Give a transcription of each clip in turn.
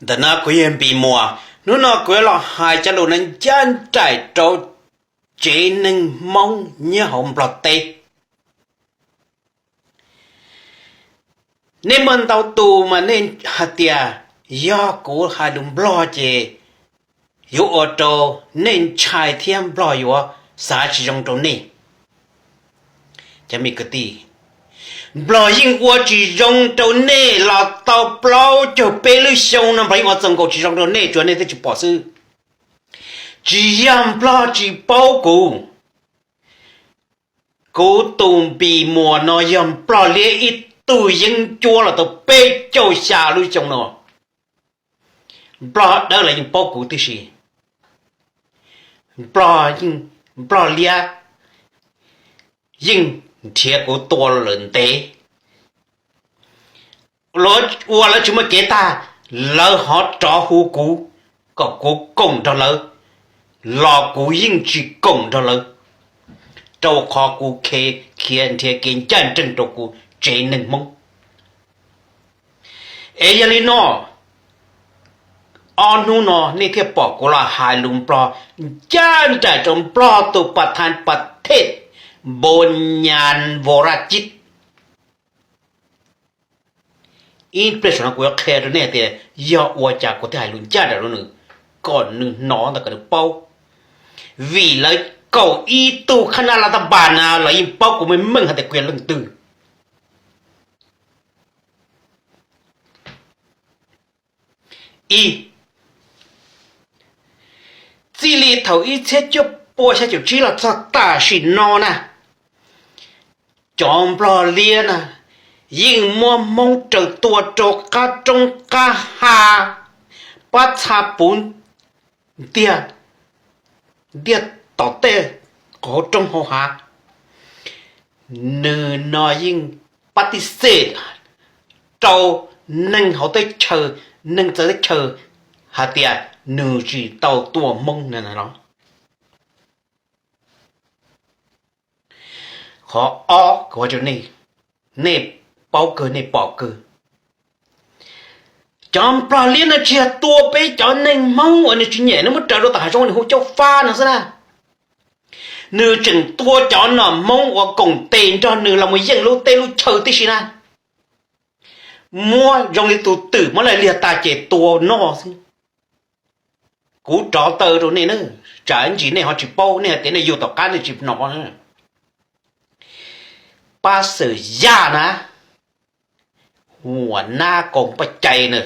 Ntawm no kuv yog Npis Muas, hnub no kuv yuav los hais cov lus no ncaj nraim rau tsev neeg Hmoob nyob hauv Nplog teb. Nej muaj ntau tus mas nej hais tias yog kuv hais lus Nplog ces yuav ua rau nej ntshai thiab Nplog yuav xav tsis zoo rau nej. Cov me kwv tij, Nplog yeej ua tsis zoo rau nej los tau plaub caug peb lub xyoo no, Nplog yeej ua txaus nkaus tsis zoo rau nej, tsuas nej twb tsis pom xwb. Tsis yog Nplog tsis paub kuv. Kuv tus Npis Muas no yog Nplog liab ib tug yeeb ncuab los tau peb caug xya lub xyoo no. Nplog dawb los yeej paub kuv tib si. Nplog, Nplog liab yeej nrhiav kuv tua lawm ntev. Ua lawv tsis muaj kev tag, lawv ho rov hu kuv kom kuv koom nrog lawv, los kuv yeej tsis koom nrog lawv, rau qhov kuv khiav nrhiav kev ncaj ncees rau kuv tsev neeg Hmoob. Es yog li no, ob hnub no nej thiaj pom kuv los hais lus Nplog ncaj nraim rau Nplog tus pas thas pas thej Npos Nyas Vos Raj Cib. Ib pliag saum no kuv yuav qhia rau nej tias yog ua cas kuv thiaj hais lus ncaj nraim rau nws, kom nws hnov ntawm kom nws paub. Vim lawv kaum ib tug khab nab las tab npas na los yeej paub kuv meej meej hais tias kuv yog leej twg. Ib, txij li thaum ib txhiab cuaj pua xya caum tsib los txog tam sim no na, cov Nplog liab na yeej muab Hmoob raws tua rau qab roob qab hav, pab txha puv ntiag, ntiag tom tej qhov roob hauv hav. Nws no yeej pab tib xej rau neeg hauv teb chaws, neeg txawv teb chaws hais tias nws tsis tau tua Hmoob no. Qhov ob kuv hais rau nej, nej paub kawg nej pom kawg, cov Nplog liab no tsis yog tua peb cov neeg Hmoob uas nws tsis nyiam, nws muab raws rau tom hav zoov nws hu Cauj Fab no xwb na. Nws tseem tua cov nom Hmoob uas koom tes nrog nws los mus yeej lub teb lub chaw tib si na. Muab zoo li tus twm muab laij liag tas ces tua noj xwb. Kuv rov taw rau nej na, tsam ib ntsis nej ho tsis paub, nej hais tias nej yug tom qab nej tsis hnov na. Pab Xwm Yaj na, Huam Nab Koos Paj Cai na,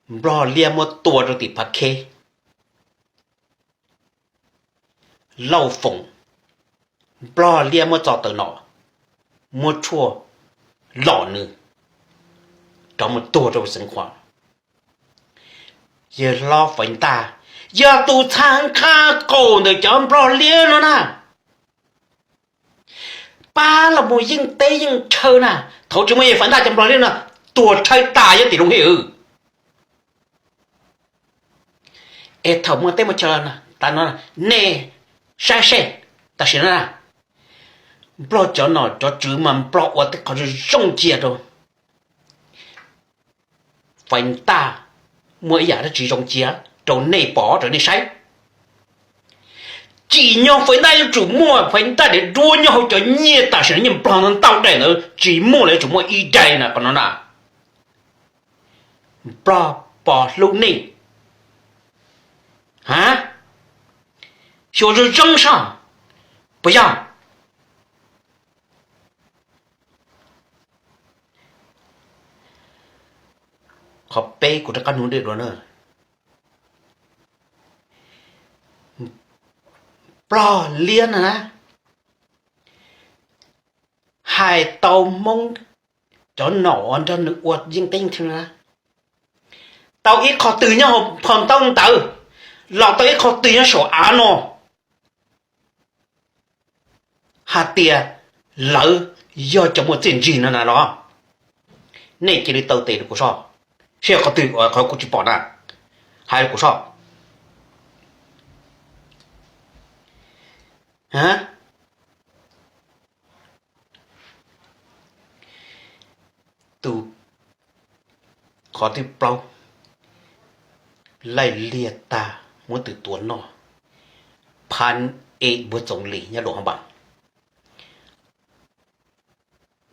Nplog liab muab tua rau tim Phav Kheb. Lauj Foom, Nplog liab muab txo taws nom, muab tshuaj lom nws, rov mus tuag rau Xeev Khuam. Yawg hlob Faiv Ntaj yog tus txha nqaj qaum ntawm cov Nplog liab no na. Pab los mus yeej teb yeej chaw na, thaum tsis muaj yawg Faiv Ntaj cov Nplog liab no tuag tshawb tas nyob tim Looj Hej. Es thaum muaj teb muaj chaw tas no, nej saib seb, tam sim no na, Nplog cov nom cov tswv mas Nplog ua tej qhov zoo cia rau. Faiv Ntaj muaj ib yam dab tsi zoo cia rau nej pom rau nej saib. Tsim nyog Faiv Ntaj yuav tsum muaj, Faiv Ntaj dev duab nyob hauv cov nyiaj tam sim no nyiaj Nplog ntau daim ntawd tsis muaj los yuav tsum muaj ib daim na qhov no na. Nplog pom hlub nej. Ha, xyuas zoo zoo soj, puas yog? Qhov peb kuv rov qab nug dua na, Nplog liab na, hais tau Hmoob cov nom nrog nws ua yeej teb yeej chaw na, tau ib qho twg nyob hauv phau ntawv ntawd, los tau ib qho twg nyob saum av no, hais tias lawv yog cov muaj txiaj ntsig no na los? Nej cia li taw tes rau kuv soj, seb qhov twg qhov kuv tsis pom na, hais rau kuv soj. Tus, qhov thib plaub, laij liaj tag muab tw tua noj, phab ej npuag txoov li nyob Luam Haj Npas,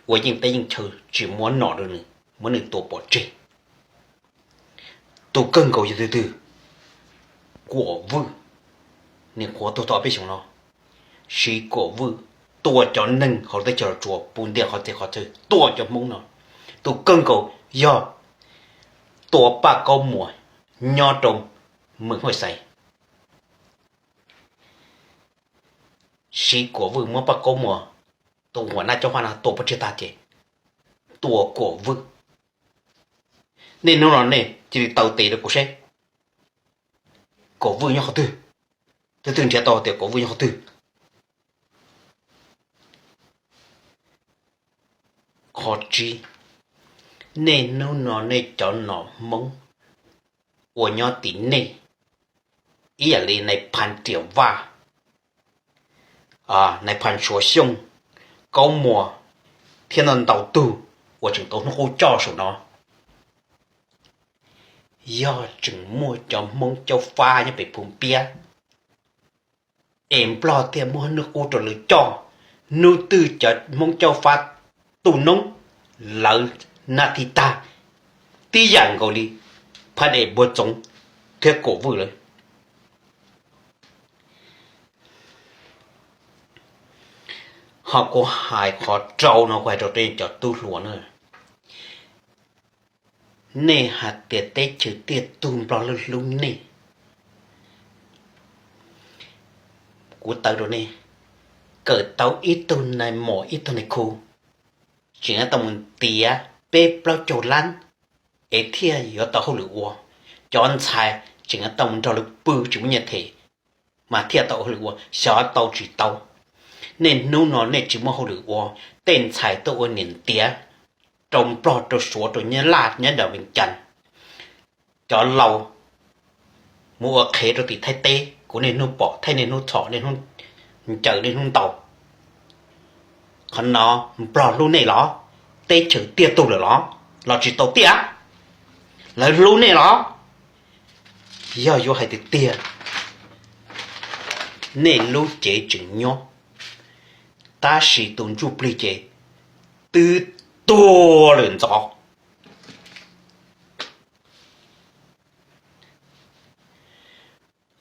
ua yeej teb yeej chaw tsis muab nom rau nws, muab nws tua pov tseg. Tus kawg nkaus yog tus twg? Kuam Vwj, nws qhuav tuag tau ob peb xyoos no. Siv Kuam Vwj tua cov neeg hauv teb chaws Los Tsuas puv ntiag qhov txhia qhov chaw, tua cov Hmoob no. Tus kawg nkaus yog tua Paj Kaub Muas nyob rau Mws Huaj Xais. Siv Kuam Vwj muab Paj Kaub Muas tus huam nab cob fab no tua pov tseg tag ces tua Kuam Vwj. Nej hnub no nej cia li taw tes rau kuv seb Kuam Vwj nyob qhov twg, twb twb nrhiav tau tias Kuam Vwj nyob qhov twg. Qhov tsib, nej hnub no nej cov nom Hmoob uas nyob tim nej, ib yam li nais phas Riam Vaj, nais phas Suav Xyooj, Kaub Muas thiab ntau ntau tug uas tseem tau hnub qub coj saum no, yog tseem muaj cov Hmoob Caub Fab nyob pem Phu Piab es Nplog thiaj muab hnub qub rau lawv coj, hnub twg cov Hmoob Caub Fab tu noob, lawv nab thib tag tib yam nkaus li phab ej npuag txoov thiab Kuam Vwj lawm. Ho kuv hais qhov rau no kuv hais rau cov tub hluas na, nej hais tias teb chaws tiaj tug Nplog hlub hlub nej, kuv taw rau nej, kawm tau ib tug nais mos ib tug nais khu, tseem tau mus ntiav peb plaub caug lab es thiaj yuav tau hauj lwm ua. Cov ntxhais tseem tau mus nrog lawv pw tsis muaj nyiaj them mas thiaj tau hauj lwm ua, xyov tau tsis tau. Nej hnub no nej tsis muaj hauj lwm ua, tej ntxhais tuaj ua niam ntiav rau Nplog rau Suav rau Nyab Laj nyob nram Vees Cas, cov laus mus ua qhev rau tim Thaib teb, kuv niaj hnub pom thiab niaj hnub txhom niaj hnub ncaws niaj hnub ntaus. Qhov no Nplog hlub nej los? Teb chaws tiaj tug lawm los, los tsis tau tiaj? Lawv hlub nej los? Yog yuav hais tiag tiag, nej lub cev tseem nyob, tab sis tus ntsuj plig ces twb tuag lawm ntxov.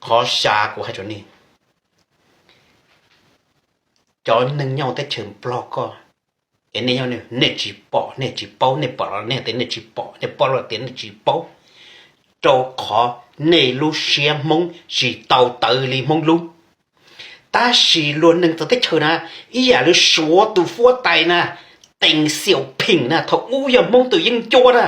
Qhov xya kuv hais rau nej, cov neeg nyob teb chaws Nplog ko, es nej, nej tsis pom nej tsis paub, nej pom los nej tias nej tsis pom, nej paub los tias nej tsis paub, rau qhov nej lub siab Hmoob tsis tau tawv li Hmoob lub. Tab sis luag neeg txawv teb chaws na, ib yam li Suav tus huab tais na, Teem Xiaum Pheem na, thaum ub yog Hmoob tus yeeb ncuab na,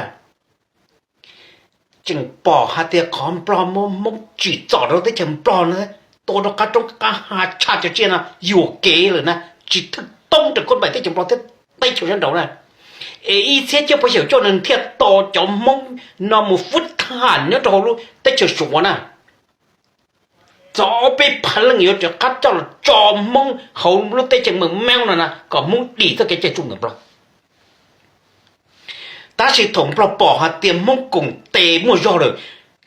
tseem pom hais tias qhov Nplog muab Hmoob tsim txom rau teb chaws Nplog na, tua rau qab roob qab hav tshaj cov tsiaj no yuam kev lawm na, tsis thwj toob rau koj npaim teb chaws Nplog thiab teb chaws sab nraud na. Es ib txhiab cuaj puas xyaum cuaj nws thiaj tos cov Hmoob no mus fwb thaj nyob rau hauv lub teb chaws Suav na. Txog ob peb phav leej yuav rov qab coj los tso Hmoob hauv lub teb chaws Meem Meeb no na kom Hmoob dim txoj kev cai tsuj ntawm Nplog. Tab sis thaum Nplog pom hais tias Hmoob koom tes muaj zog lawm,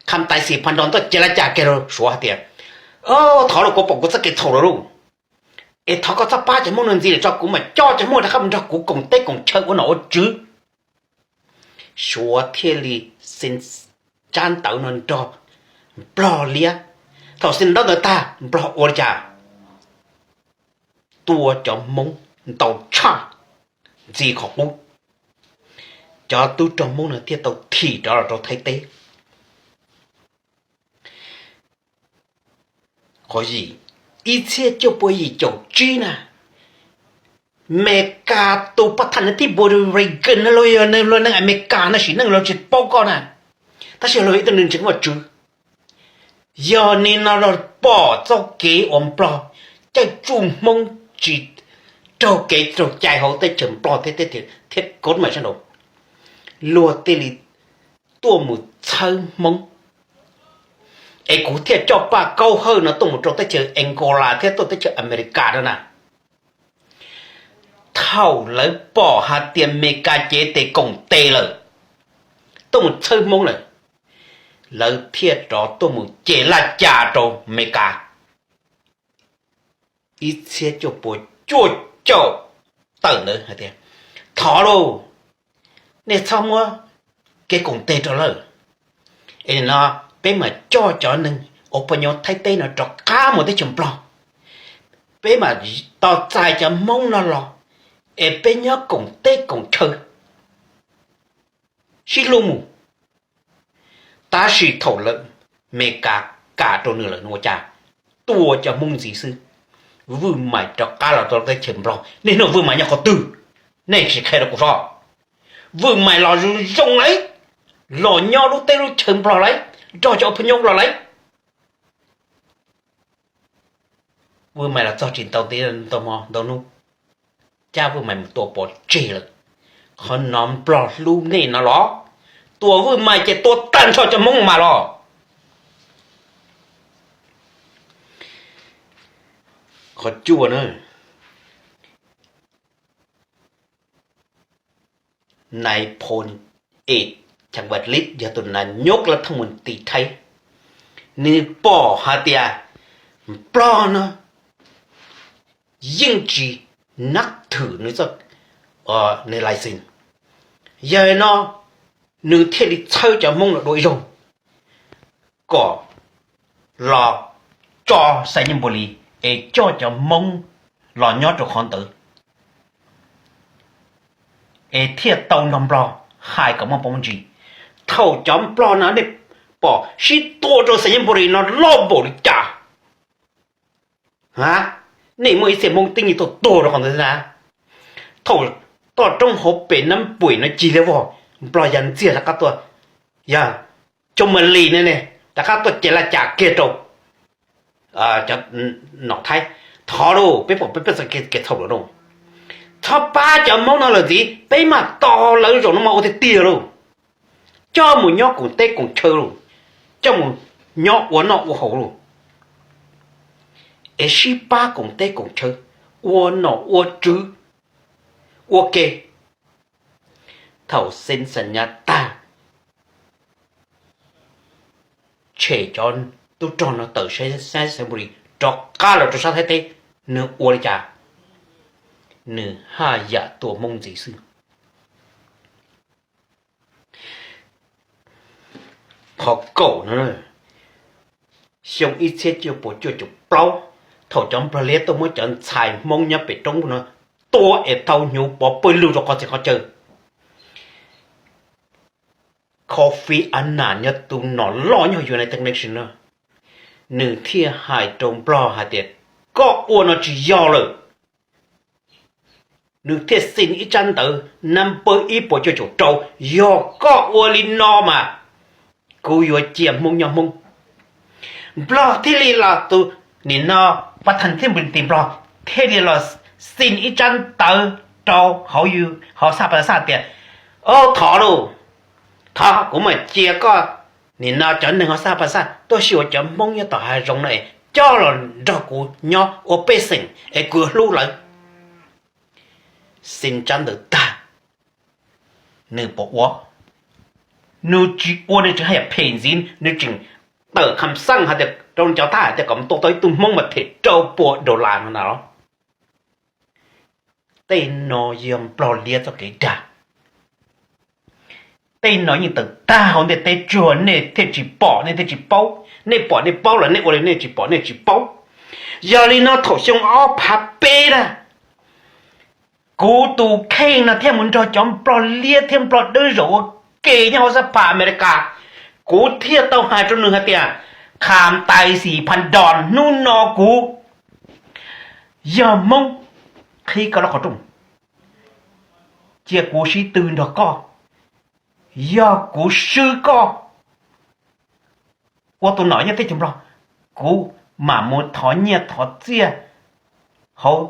Kham Tais Xis Phas Nros Ntoj Ces Laj Cas kiag rau Suav hais tias, thov los kuv pom kuv txoj kev txhaum lawm lauj, es thov koj txhob pab cov Hmoob no ntxiv lawm tso, kuv mam coj cov Hmoob rov qab mus nrog kuv koom teb koom chaw ua nom ua tswv. Suav thiaj li xi tsab ntawv no nrog Nplog liab. Thaum xi ntaub ntawd tag Nplog ua li cas? Tua cov Hmoob ntau tshaj ntxiv qhov qub, cov tub rog Hmoob no thiaj tau thim rov los rau Thaib teb. Qhov yim, ib txhiab cuaj pua yim caum tsib na, Meskas tus pab thaj nws tib npua Reagan no los yog nws los neeg Amelikas no sim neej los tsis paub koj na, tab sis los ib tug neeg ntseeg Vajtswv. Yog nim no los pom txoj kev uas Nplog caij tsuj Hmoob tsis raug kev raug cai hauv teb chaws Nplog thiab teb chaws thiab kov mas sab nraud, luag thiaj li tuaj mus txhawb Hmoob. Es kuv thiaj coj Paj Kaub Hawj no tuaj mus rau teb chaws Angola thiab tuaj teb chaws Amelikas no na. Thaum lawv pom hais tias Meskas cev tes koom tes lawm, tuaj mus txhawb Hmoob lawm, lawv thiaj rov tuaj mus ces laj cas rau Amelikas ib txhiab cuaj puas cuaj caum tawm ntawd hais tias, thov lauj, nej txhob muab kev koom tes rau lawm, es nim no peb mam coj cov neeg uas poj nyob Thaib teb no rov qab mus teb chaws Nplog, peb mam tos txais cov Hmoob no los, es peb nyob koom teb koom chaw sib hlub mus. Tab sis thaum lawv, Amelikas kam rau nws lawm nws ua cas? Tua cov Hmoob ntxiv xwb. Vwj Mais rov qab los rau teb chaws Nplog, nej hnov Vwj Mais nyob qhov twg? Nej sim qhia rau kuv saib. Vwj Mais los zoo zoo lauj, los nyob lub teb lub chaw Nplog lauj, nrog cov phooj ywg los lauj. Vwj Mais los txog tsis tau ntau hmo ntau hnub, cab Vwj Mais mus tua pov tseg lawm. Qhov no Nplog hlub nej no los? Tua Vwj Mais ces tua tag nrho cov Hmoob mas los. Qhov cuaj na, nais phoo es Chan Vaj Lis yog tus nas nyob lab thaj mus tim Thaib, nws pom hais tias Nplog no yeej tsis nab thwm nws txoj, nws license. Yog li no nws thiaj li txhawb cov Hmoob no dua ib zaug kom los tso Xais Nyij Npus Lis es coj cov Hmoob los nyob rau qhov ntawd, es thiaj tau nrog Nplog hais kom muaj pov muaj ntsis. Thaum cov Nplog no nej pom sib tua rau Xais Nyij Npus Lis no loj npaum li cas, nej muaj ib txhia Hmoob twb yeej tuaj tuag rau qhov ntawd na. Thaum toj roob hauv pes Nab Puim no cig liab vog, Nplog ya ntxiag rov qab tuaj, yog Coo Ma Lis ne, rov qab tuaj ces laj cas kiag rau cov nom Thaib. Thov lauj, peb pom peb pej xeem kev txhaum lawm lauj. Txhob pab cov Hmoob no lawm ntxiv, peb mam tos lawv zaum no mas ua tiag tiag lauj. Coj mus nyob koom teb koom chaw lauj, coj mus nyob ua noj ua haus lauj, es sib pab koom teb koom chaw, ua nom ua tswv, ua ke. Thaum xees xas nyas tag, tshem cov tub rog no tawm sab Xais Nyij Npus Lis rov qab los rau sab Thaib teb, nws ua li cas? Nws haj yam tua Hmoob ntxiv xwb. Qhov kaum no, xyoo ib txhiab cuaj puas cuaj caum plaub, thaum cov Nplog liab tuaj muab cov ntxhais Hmoob nyob pem roob no tua es tau hnyuv pov pawg lug rau qhov txhia qhov chaw, Kofi Annan yog tus nom loj nyob United Nations no, nws thiaj hais rau Nplog hais tias, koj ua no tsis yog lawm. Nws thiaj xi ib tsab ntawv nab pawg ib puas cuaj caum rau, yog koj ua li no mas kuv yuav cia Hmoob nyob Hmoob. Nplog thiaj li los, tus nim no pab thas thib npis tim Nplog thiaj li los xi ib tsab ntawv rau hauv, hauv xaj pas xaj tias, o, thov lauj, thov kuv mam cia koj nim no cov neeg hauv xaj pas xaj tuaj xyuas cov Hmoob nyob tom hav zoov no es coj los nrog kuv nyob ua pej xeem es kuv yuav hlub lawv. Xi tsab ntawv tag, nws puas ua? Nws tsis ua, nws tseem haj yam phem ntxiv, nws tseem tawm kham xaj hais tias rau cov thab hais tias kom tua tau ib tug Hmoob mas them rau puas dollar no na los. Tej no yog Nplog liab txoj kev dag. Tej no yeej tawm tag hauv ntiaj teb tsuag, nej thiaj tsis pom, nej thiaj tsis paub. Nej pom nej paub los nej ua li nej tsis pom nej tsis paub. Yog li no thaum xyoo ob phav peb na, kuv tus kheej no thiaj mus nrog cov Nplog liab thiab Nplog dawb zaum ua ke nyob hauv xab phas Amelikas. Kuv thiaj tau hais rau nws hais tias, Kham Tais Xim Phas Dos, hnub no kuv yog Hmoob, qhib koj lub qhov rooj, cia kuv sib tw nrog koj. Yog kuv swb koj ua tus nom nyob teb chaws Nplog, kuv mam mus thov nyiaj thov txiaj hauv